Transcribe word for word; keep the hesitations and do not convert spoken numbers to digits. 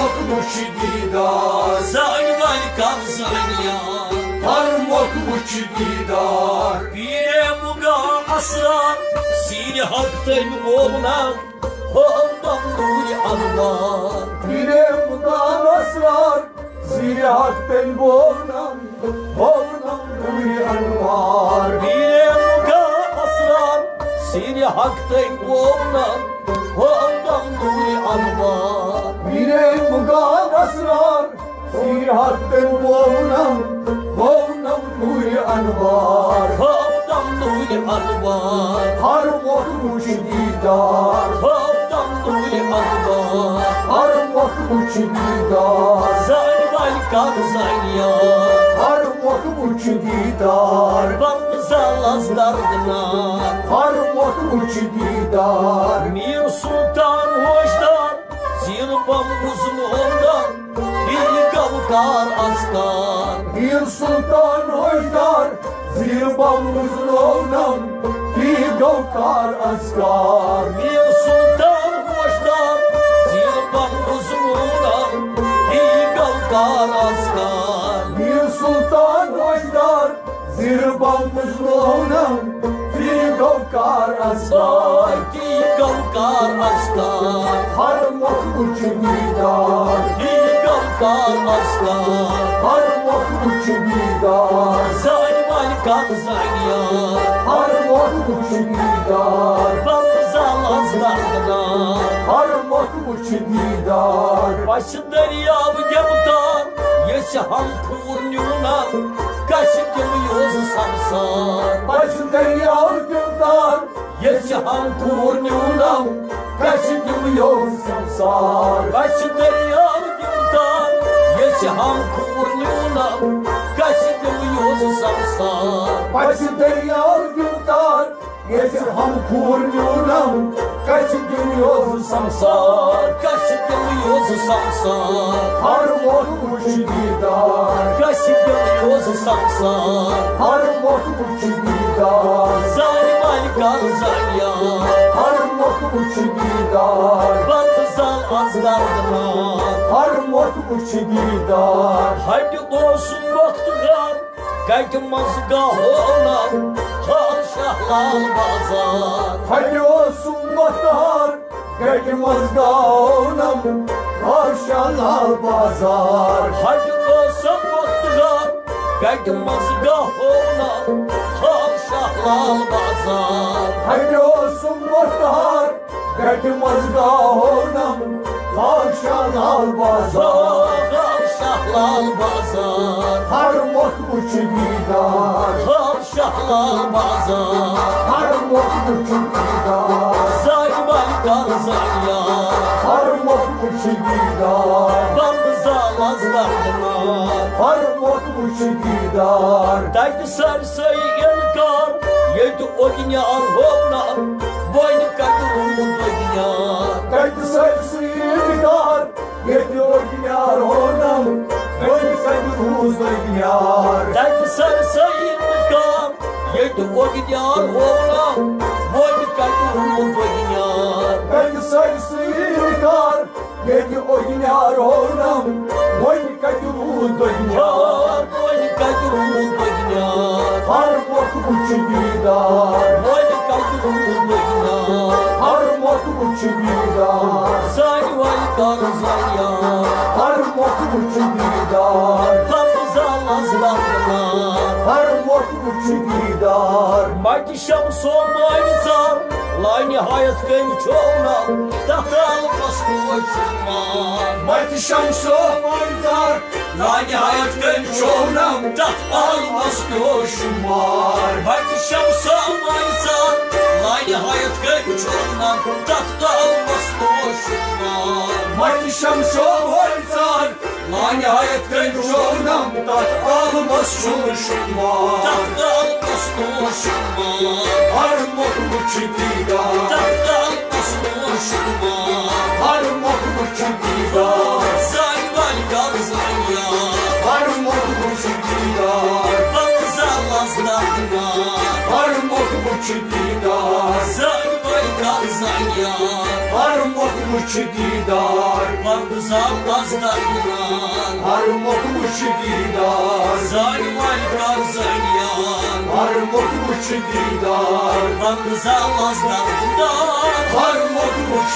وٕچھ دیٖدار۔ زانہِ والہِ کَر زانہِ یار۔ ہر مۄکھ وٕچھ دیٖدار۔ پیٖرے مُغا اسرار، سیٖرِ حق تٔمۍ ووٚنم، ہوونم نوٗرِ انوار۔ پیٖرے مُغا اسرار، سیٖرِ حق تٔمۍ ووٚنم، ہوونم نوٗرِ انوار۔ پیٖرے مُغا اسرار، سیٖرِ حق تٔمۍ ووٚنم، ہوونم نوٗرِ انوار۔ پیٖرے مُغا اسرار، سیٖرِ حق تٔمۍ ووٚنم، ہوونم نوٗرِ انوار۔ ہوونم نوٗرِ انوار۔ ہر مۄکھ وٕچھ دیٖدار۔ ہوونم نوٗرِ انوار۔ ہر مۄکھ وٕچھ دیٖدار۔ زانہِ والہِ کَر زانہِ یار۔ ہر مۄکھ وٕچھ دیٖدار۔ بنٛد زالس دردناک۔ ہر مۄکھ وٕچھ دیٖدار۔ میٖر سُلطان ہوشدار، زیٖر بم وُزنوونم، یہِ گوٚو کار از کار۔ میٖر سُلطان ہوشدار، زیٖر بم وُزنوونم، یہِ گوٚو کار از کار۔ میٖر سُلطان ہوشدار، زیٖر بم وُزنوونم، یہِ گوٚو کار از کار۔ میٖر سُلطان ہوشدار، زیٖر بم وُزنوونم، یہِ گوٚو کار از کار۔ یہِ گوٚو کار از کار۔ ہر مۄکھ وٕچھ دیٖدار۔ یہِ گوٚو کار از کار۔ ہر مۄکھ وٕچھ دیٖدار۔ زانہِ والہِ کَر زانہِ یار۔ ہر مۄکھ وٕچھ دیٖدار۔ بنٛد زالس دردناک۔ ہر مۄکھ وٕچھ دیٖدار۔ پَژھِ دٔریاو گِرفتار، ییٚژھِ ہم کھوٗر نیوٗنم، کَسہِ دِمہٕ یوٚژھ سمسار۔ پَژھِ دٔریاو گِرفتار، ییٚژھِ ہم کھوٗر نیوٗنم، کَسہِ دِمہٕ یوٚژھ سمسار۔ پَژھِ دٔریاو گِرفتار، ییٚژھِ ہم کھوٗر نیوٗنم، کَسہِ دِمہٕ یوٚژھ سمسار۔ پَژھِ دٔریاو گِرفتار، ییٚژھِ ہم کھوٗر نیوٗنم، کَسہِ دِمہٕ یوٚژھ سمسار۔ کَسہِ دِمہٕ یوٚژھ سمسار۔ ہر مۄکھ وٕچھ دیٖدار۔ کَسہِ دِمہٕ یوٚژھ سمسار۔ ہر مۄکھ وٕچھ دیٖدار۔ زانہِ والہِ کَر زانہِ یار۔ ہر مۄکھ وٕچھ دیٖدار۔ بنٛد زال از دردناک۔ ہر مۄکھ وٕچھ دیٖدار۔ ہَٹہِ اوسُم مۄختہار، کَٹہِ منٛز گاہونم، ہا شاہ لال بازار۔ ہَٹہِ اوسُم مۄختہار، کَٹہِ منٛز گاہونم، ہا شاہ لال بازار۔ ہَٹہِ اوسُم مۄختہار، کَٹہِ منٛز گاہونم، ہا شاہ لال بازار۔ ہَٹہِ اوسُم مۄختہار، کَٹہِ منٛز گاہونم، ہا شاہ لال بازار۔ ہا شاہ لال بازار۔ ہر مۄکھ وٕچھ دیٖدار۔ ہا شاہ لال بازار۔ ہر مۄکھ وٕچھ دیٖدار۔ زانہِ والہِ کَر زانہِ یار۔ ہر مۄکھ وٕچھ دیٖدار۔ بنٛد زالس دردناک۔ ہر مۄکھ وٕچھ دیٖدار۔ تَتہِ سٲرسٕے اِنکار، ییٚتہِ اوٚگنیار ہوونم، وۄنۍ کَتہِ روٗد دۄگنیار۔ تَتہِ سٲرسٕے اِنکار، ییٚتہِ اوٚگنیار ہوونم، وۄنۍ کَتہِ روٗد دۄگنیار۔ تَتہِ سٲرسٕے اِنکار، ییٚتہِ اوٚگنیار ہوونم، وۄنۍ کَتہِ روٗد دۄگنیار۔ تَتہِ سٲرسٕے اِنکار، ییٚتہِ اوٚگنیار ہوونم، وۄنۍ کَتہِ روٗد دۄگنیار۔ وۄنۍ کَتہِ روٗد دۄگنیار۔ ہر مۄکھ وٕچھ دیٖدار۔ وۄنۍ کَتہِ روٗد دۄگنیار۔ ہر مۄکھ وٕچھ دیٖدار۔ زانہِ والہِ کَر زانہِ یار۔ ہر مۄکھ وٕچھ دیٖدار۔ بنٛد زالس دردناک۔ ہر مۄکھ وٕچھ دیٖدار۔ مَٹہِ شمسو مٲنۍ ژار، لانِہایت کٔمۍ چھوونم، تَتھ عالمس نوش شُمار۔ مَٹہِ شمسو مٲنۍ ژار، لانِہایت کٔمۍ چھوونم، تَتھ عالمس نوش شُمار۔ مَٹہِ شمسو مٲنۍ ژار، لانِہایت کٔمۍ چھوونم، تَتھ عالمس نوش شُمار۔ مَٹہِ شمسو مٲنۍ ژار، لانِہایت کٔمۍ چھوونم، تَتھ عالمس چھُنہٕ شُمار۔ تَتھ عالمس چھُنہٕ شُمار۔ ہر مۄکھ وٕچھ دیٖدار۔ تَتھ عالمس چھُنہٕ شُمار۔ ہر مۄکھ وٕچھ دیٖدار۔ زانہِ والہِ کَر زانہِ یار۔ ہر مۄکھ وٕچھ دیٖدار۔ بنٛد زالس دردناک۔ ہر مۄکھ وٕچھ دیٖدار۔ زانہِ والہِ کَر زانہِ یار۔ ہر مۄکھ وٕچھ دیٖدار، پردٕ زال از درگُزار۔ ہر مۄکھ وٕچھ دیٖدار، زانہِ والہِ کر زٲنِیار۔ ہر مۄکھ وٕچھ دیٖدار، پردٕ زال از درگُزار۔ ہر مۄکھ وٕچھ